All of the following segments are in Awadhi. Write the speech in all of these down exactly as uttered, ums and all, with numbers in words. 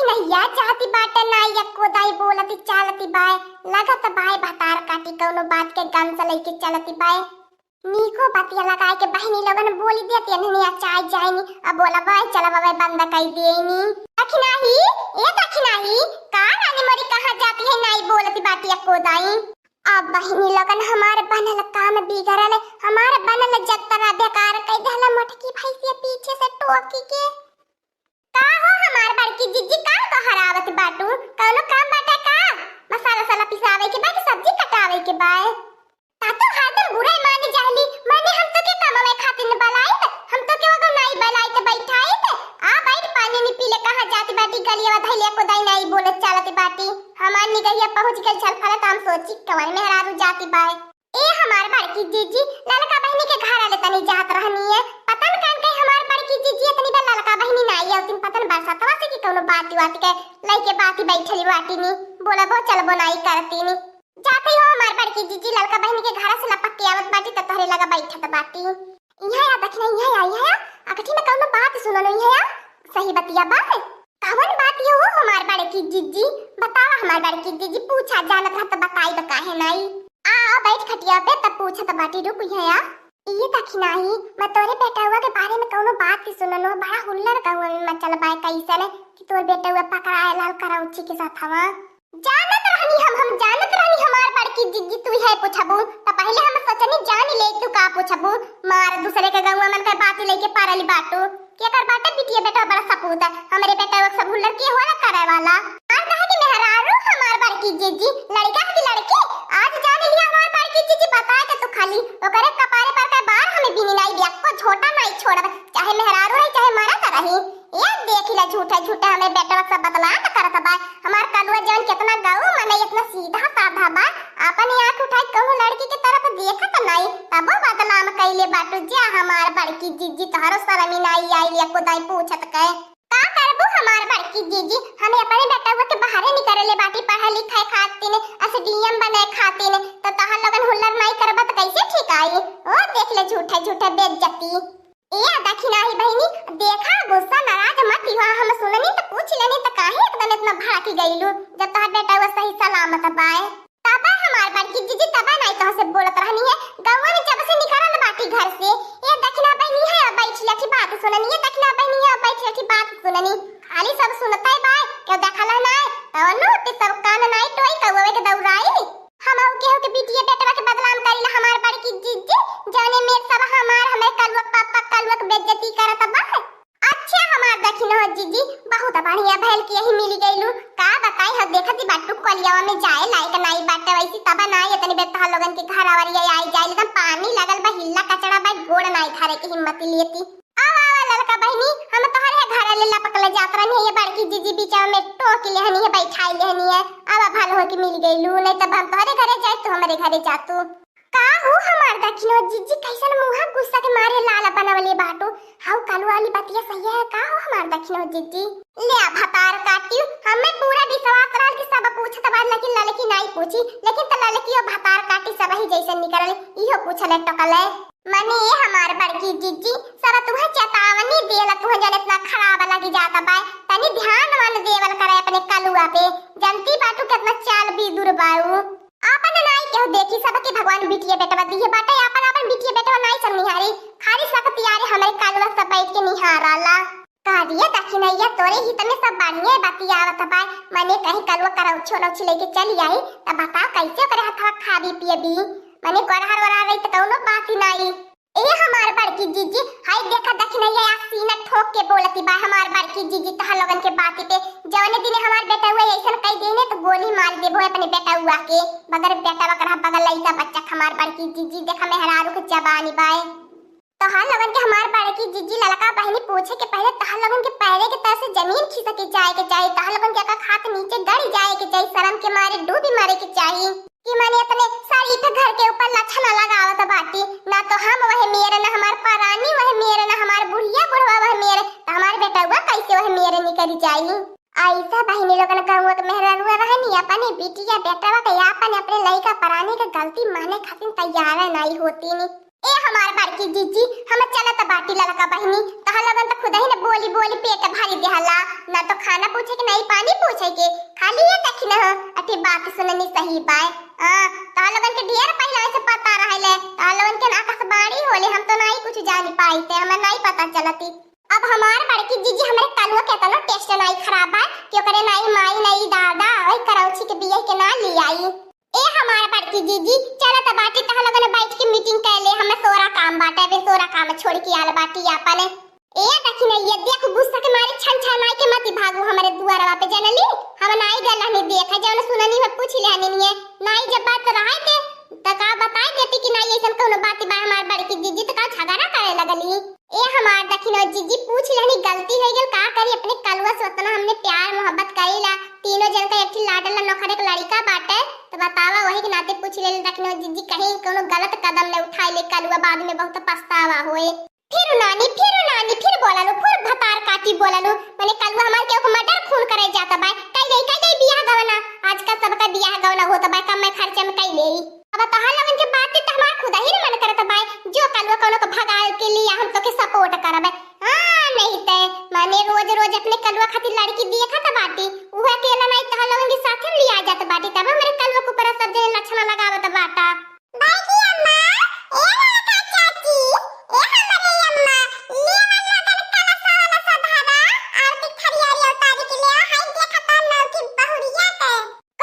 कहिया जाति बाटे नाई, एक्को दाई बोलति चालति बाय, लगत बाय भतार काटी कौनो बात के गन से लइके चलति बाय। नीको बतिया लगाए के बहिनी लोगन बोली देती है, नहीं अचाई जाइनी, अब बोला बाय चला बाय बंद कई देनी। दखिनाही, ए दखिनाही, का रानी मोरी कहाँ जाति है नाई बोलति बाटी एक्को दाई। अब बहिनी लोगन हमार बनल काम बिगड़ल, हमार बनल जतरा बेकार कई देहला मोटकी भैंसिया पीछे से टोकी के। का हो हमार बड़की जिज्जी, का तोहर आवत बाटू? कौनो काम बाटे का? मसाला साला पिसावे के बा कि सब्जी कटावे के बा? ता तो हरदम बुराई माने जाहली, माने हम तो के कमावे खातिर न बलाइत, हम तो के वगो नाई बलाइत बैठाइत। आ बैठ पानी नी पीले कहाँ जाति बाटी, गलिया धैले को दाई नाई बोलत चालत बाटी। हमार निगहिया पहुँच गल छल फलत, हम सोची कवन मेहरारू जाति बाय। ए हमार बड़की जिज्जी, ललका बहिनी के घर आले तनी जात रहनी है। पता न कान कहीं हमार बड़की जिज्जी इतनी बार ललका बहिनी ना आई होती, पता न बरसातवा से कि कौनो बाती वाती के लइके बाती बैठली बाटी नी, बोलबो चलबो नाई करती नी। जात ही हो हमार बड़की जिज्जी, ललका बहिनी के घर से लपक के आवत बाटी त तोहरे लगा बैठत बाटी। यहाँ या दखिना, यहाँ या, यहाँ या, अगठी में कौनो बात सुनो लो, यहाँ या, सही बतिया बात। कवन बात ये हो हमार बड़की जिज्जी? बतावा हमार बड़की जिज्जी, पूछा जानत रह त बताई त काहे नाई। आ, आ बैठ खटिया पे तब पूछत बाटी, रुक यहाँ आ। ई दखिनाही, मैं तोरे बेटउआ के बारे में कौनो बात ही सुननो, बड़ा हुल्लड़ गउआ में मचल बाय कैसन कि तोर बेटउआ पकड़ाए लाल करौची के साथ हवा। जानत रहनी हम, हम जानत रहनी हमार बड़की जिज्जी तू है पूछबू, त पहले हम सोचनी जान ले तू का पूछबू। मार दूसरे के गउआ मन के बात लेके पारली बाटू। केकर बाटे बिटिया बेटा बड़ा सपूत है, हमरे बेटा वो सब हुल्लड़ के होला करे वाला। मार कहे कि मेहरारू हमार बड़की जिज्जी, लड़का की लड़की, आज जान लिया हमार बड़की जिज्जी बताए के तू खाली ओकरे कपारे पर के बार हमें बिनी नाई दिया, को छोटा नाई छोड़ब, चाहे मेहरारू रही चाहे मरद रही। ये देख ले झूठे झूठे हमें बेटवा सब बदनाम करत बा। हमार कलुआ जवन कितना गऊ मने इतना सीधा साधा बा, अपने आँख उठाई कहूँ लड़की के तरफ देखत नाई, तबो बदनाम कैले बाटू। जा हमार बड़की जिज्जी तोहरो शरमी नाई आई ले खुदाई पूछत के। का करबू हमार बड़की जिज्जी, हमें अपने बेटवा के बाहरे निकले बाटी पढ़े लिखे खातिन, एसडीएम बने खातिन, तो तोहर लोगन हुल्लड़ नाई करबा त कैसे ठीक आई? ओ देख ले झूठे झूठे बेइज्जती। ए दखिनाही बहिनी, देखा गुस्सा नाराज मत हुआ, हम सुननी त पूछ लेनी त काहे एकदम इतना भड़की गईलू, जब तोहर बेटवा सही सलामत बाय। तबे हमार बड़की जिज्जी तबे नाई तोह से बोलत रहनी है, गौवा में जब से निकलल बाटी घर से। ए दखिना बहिनी है, अब बैठ लेठी बात सुननी है, दखिना बहिनी है, अब बैठ लेठी बात सुननी। खाली सब सुनते बाय, केहू देखल नाय, तवनो ते सब कान नाई टोई कौवे के दौड़ाई। हम केहू के बिटिया बेटवा के बदनाम करीला हमार बड़की जिज्जी, जौने में सब हमार, हमरे कलुआ के पापा कलुआ के बेइज्जती करत बा। अच्छा हमार दखिन हो जिज्जी, बहुत बढ़िया भइल कि यही मिली गईलू। का बताई हो, देखत ही बाटू कलियावा में जाए लायक नाई बाटे, वैसी तब नाई इतनी बेर तोहार लोगन के घर आवरिया आई जाए, एकदम पानी लगल बा, हिल्ला कचड़ा बा, गोड़ नाई धरे के हिम्मत लेती। आवा, आवा ललका बहिनी, हम तोहरे घरे ले लपक ले जात रहनी है, ये बड़की जिज्जी बीचवा में टोक लेहनी है, बैठाई लेहनी है। आवा, भल हो कि मिल गईलू, नहीं तब हम तोहरे घरे जाए, तू हमरे घरे जातू। का हो हमार दखिनो जिज्जी, कैसन मुँह गुस्सा के मारे लाल बनवले बाटू? हाउ कालू वाली बतिया सही है का हो हमार दखिनो जिज्जी? ले आ भतार काटी, हमें पूरा विश्वास रहल कि सब पूछत बार, लेकिन ललकी नाई पूछी, लेकिन त ललकी और भतार काटी सब ही जैसे निकलल, इहो पूछले टकले। मने ए हमार बड़की जिज्जी, सब तुहे चेतावनी देला, तुहे जन इतना खराब लगी जाता बाय, तनी ध्यान मन देवल करे अपने कलुआ पे, जनती बाटू कितना चाल बिदुर बाऊ। आपन नाई केहू देखी, सबके भगवान बिटिया बेटवा दिए बाटे, आपन आपन बिटिया बेटवा नाई सब निहारी, खाली सकतियारे हमरे कलुआ सब बैठ के निहाराला। का दिए दखिनैया, तोरे हित में सब बढ़िया बतियावत बाय, मने कहीं कलुआ करौछी उरौछी लेके चली आई, तब बताओ कैसे ओकरे हथवा खाबी पियबी? मने कोरहर ओरहर रही त कौनो बात ही नाई। ए हमार बड़की जिज्जी, हाय देखा दखिनैया, आज सीना ठोक के बोलती बा हमार बड़की जिज्जी, तोहार लोगन के बाती पे। जौने दिने हमार बेटउआ ऐसन कई देने त गोली मार देबो अपने बेटउआ के। बगर बेटवा के रहा, बगर लइका बच्चा के, हमार बड़की जिज्जी, देखा मेहरारू के जबानी बाय। तोहार लोगन के हमार बड़की जिज्जी ललका बहिनी पूछे के पहले तोहार लोगन के पैरे के तल से जमीन खिसक के जाए के चाही, तोहार लोगन के एक हाथ नीचे गड़ जाए के चाही, शर्म के मारे डूबी मरे के चाही। कि माने अपने शरीफ घर के ऊपर लछना लगावत बाटी, ना तो हम वह मेर, ना हमार परानी वह मेर, ना हमार बुढ़िया बुढ़वा वह मेर, त हमार बेटउआ कैसे वह मेर निकल जाई? ऐसा बहिनी लोगन गौवा के मेहरारुआ रहनी, अपने बिटिया बेटवा के आपन अपने लइका परानी के गलती माने खातिर तैयार नाई होती नी। ए हमार बड़की जीजी, हम चलत बाटी ललका बहिनी, तोहर लोगन त खुदही न बोली बोली पेट भरी देहला, ना तो खाना पूछे के, ना ही पानी पूछे के, खाली ये देखी न हो, अति बात सुननी सही बाय। हाँ, तोहर लोगन के ढेर पहिले से पता रहले, तोहर लोगन के ना आकाशवाणी होले, हम तो ना ही कुछ जानी पाई थे, हमें ना ही पता चलती। अब हमार बड़की जीजी हमरे कलुआ के तनो टेस्ट नाई खराब है कि ओकरे नाई माई नाई दादा ओई करौछी के बियाह के ना ले आई। ए हमार बड़की जीजी, चलत बाटी तह लोगन बैठ के मीटिंग कर ले, हमें सोरा काम बाटे, अबे सोरा काम छोड़ के आल बाटी आपन। ए दखिनैया, देख गुस्सा के मारे छन छन आई के मती भागू हमरे दुआरवा पे जनली, हम नाई गल नहीं देख है जौन सुननी में पूछ ले हनी नाई जब बात रहाई ते त का बताई देती कि नाई ऐसन कौनो बात बा हमार बड़की जीजी त का झगड़ा करे लगली। ए हमार दखिनो जीजी, पूछ लेहनी, गलती हो गइल, का करी, अपने कलुआ से उतना हमने प्यार मोहब्बत करीला। तीनों जन का एक ठे लाडला नौकर एक लड़िका बाटे, त बतावा, वही के नाते पूछ लेले दखिनो जीजी, कहीं कौनो गलत कदम न उठाई ले कलुआ, बाद में बहुत पछतावा होए। फिर नानी, फिर नानी, फिर बोला लो, फिर भतार काटी बोला लो, मने कलुआ हमार केहू के मर्डर खून करे जाता बाय, कई गई, कई गई बियाह गवना, आजकल सबका बियाह गवना होता बाय, कम में खर्चे में कई ले। अब तोहार लोगन के बात त हमार खुदा ही न मन करत बाय, जो कलुआ कौनो के भगाए के लिए हम तोके सपोर्ट करबे। हाँ, नहीं ते, माने रोज रोज अपने कलुआ खातिर लड़की देखत बाटी, उहे अकेला नहीं तोहार लोगन के साथे लिया जात बाटी, तब हमरे कलुआ के ऊपर सब जने लक्षण लगावत बाटा। बड़की अम्मा, ए ललका चाची, ए हमरे अम्मा, ले वाला गल कलसा वाला सधारा, आरती थरियारी उतारी के ले आ, हाय देखता नौकी बहुरिया ते।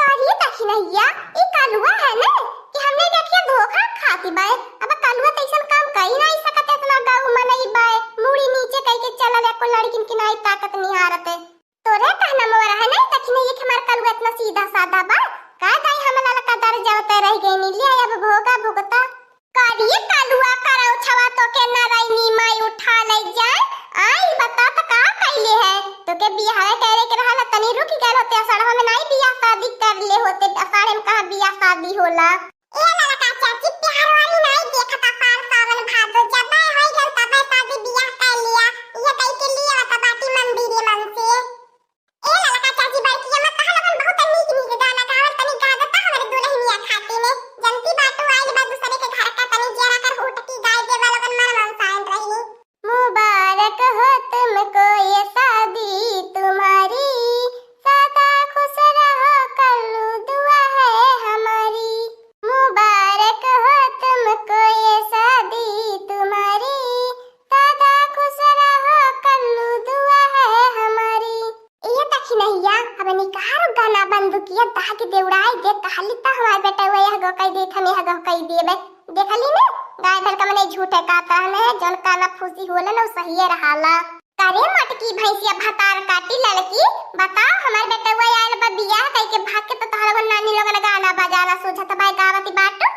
करिए दखिनैया, ई कलुआ है न कि हमने देखिए धोखा खाती बाय। अब कलुआ त ऐसन काम कई नहीं सकत, इतना गऊ मनई बाय, मुड़ी नीचे कई के चलल, एको लड़किन की नाई ताकत निहारत। तोरे कहना मोरा है नहीं दखिनैया कि हमार कलुआ इतना सीधा साधा बा। का दाई हम ललका दर जावते रह गई नी, ले अब भोगा भुगता। करिए कलुआ करौछवा तोके नरैनी माई उठा ले जाए। आई बता त का कइले है? तोके बियाह करे के रहल, तनी रुक गए होते, असड़वा में नाई बियाह शादी कर ले होते, असाढ़े में कहाँ बियाह शादी होला? ए ललका चाची, प्यार वाली नाई देखत, असाढ़ सावन भादो जब होई गल तब शादी बियाह कर लिया। ये कई के लिए बता बाटी मंदिर मन से। ए ललका चाची, बड़की अम्मा, तोहार लोगन बहुत नीक नीक गाना गावल, तनी गा दे त हमरे दुल्हनिया खातिर ने। जनती बाटू आइल बा दूसरे के घर का, तनी जरा कर हुटकी गाय देवा लोगन, मन मनसाइन रही। मुबारक हो तुमको ये शादी तुम्हारी, सदा खुश रहो कल्लू दुआ है हमारी। मुबारक हो तुमको ये शादी तुम्हारी, सदा खुश रहो कल्लू दुआ है हमारी। ए दखिनैया, अब निकारो गना बंदूकिया दाग दे उड़ाई दे, कहली त हमार बेटवा यह गो कई दे, हम यह गो कई देबे। देखली ने, गाय भर का मने झूठे कहत रहने है, जौन काना फूसी होला न, उ सहिए रहाला। करे मटकी भैंसिया भतार काटी ललकी, बताओ हमार बेटवा आयल बा बियाह कई के भाग के, त तोहरा लोगन नानी लोगन गाना बजाना सूझत बाय गावती बाटू।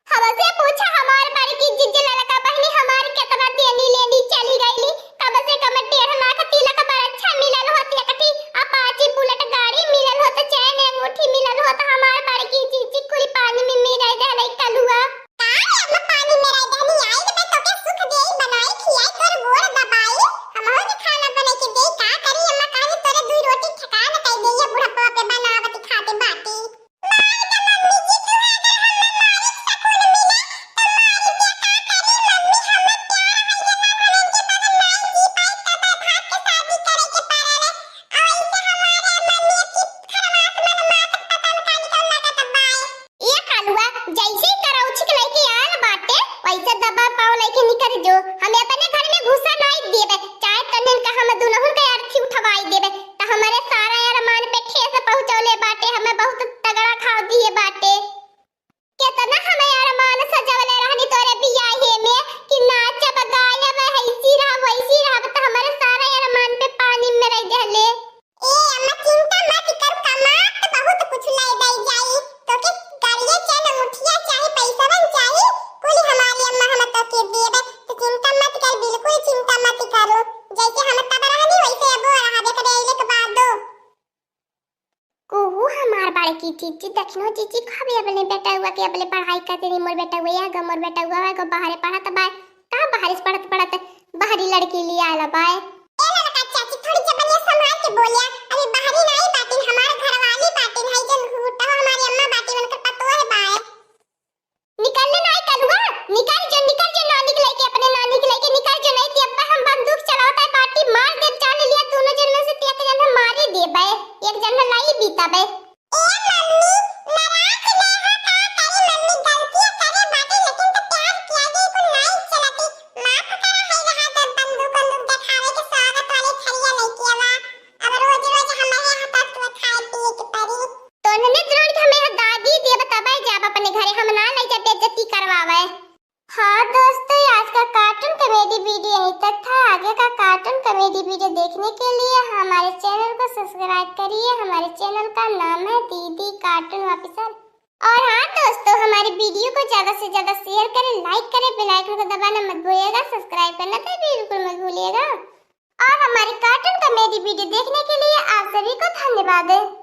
हमसे पूछा हमार बड़की जीजी ललका बहिनी हमार केतना देनी लेनी चली गईली। कम से कम डेढ़ लाख तिलक बरच्छा मिलल होत, एक ठी अपाची बुलेट गाड़ी मिलल होत, चैन अंगूठी मिलल होत, हमार बड़की जीजी कुल पानी में मिराई देहले कलुआ। का रे अम्मा पानी में राई देहनी, आई त तोके सुख देई, बनाई खियाई, तोर गोड़ दबाई, हमहू के खाना बनाई के देई, का करी अम्मा, कहानी तोरे दुई रोटी ठेकान कई देई, ये बुढ़पा पे बनावत खाते बाटी। ए कलुआ, जैसे ही करौछी के लइके आल बाटे, वैसे दबा पाँव लइके निकर जो। हम अपने घर में घुसा नाई देबे, चाहे तनिन का हम दुनहुन के अर्थी उठवाई देबे, त हमरे सारा अरमान पे ठेस पहुँचौले बाटे, हमें बहुत तगड़ा घाव दिए बाटे। केतना हम अरमान सजवले रहनी तोरे बियाहे में कि नाचब, गायब, हैसी रहब, वैसी रहब, त हमरे सारा अरमान पे पानी में रह देहले। ए अम्मा, चिंता मत कर, कमात बहुत कुछ ले दे जाई। तोके गाड़िया चाहे मुठिया चाहे पैसा बन चाही, कुल हमारी अम्मा हम तोके देबे। तो चिंता मत कर, बिल्कुल चिंता मत करो। जैसे हम तब रहनी वैसे अब रहबे करे अइले के बादो। कुहू हमार बड़की जीजी, दखिनो जीजी, कबे अबले बेटउआ के अबले पढ़ाई कर देनी। मोर बेटउआ या गो, मोर बेटउआ या गो, बाहरे पढ़त बा। कहाँ बाहरे से पढ़त पढ़त बाहरी लड़की लिया आला बाय। ए ललका चाची, थोड़ी जबनिया संभाल के बोलिया। अभी बाहरी नाई बाटिन, हमार घरवाली बाटिन, है जन घूटा हमारी अम्मा बाटिन, उनकर पतोह बाय। निकल हाँ दोस्तों, आज का कार्टून कॉमेडी वीडियो यहीं तक था। आगे का कार्टून कॉमेडी वीडियो देखने के लिए हमारे चैनल को सब्सक्राइब करिए। हमारे चैनल का नाम है दीदी कार्टून ऑफिशियल। और हाँ दोस्तों, हमारे वीडियो को ज्यादा से ज्यादा शेयर करें, लाइक करें, बेल आइकन को दबाना मत भूलिएगा, सब्सक्राइब करना तो बिल्कुल मत भूलिएगा। और हमारे कार्टून कॉमेडी वीडियो देखने के लिए आप सभी को धन्यवाद।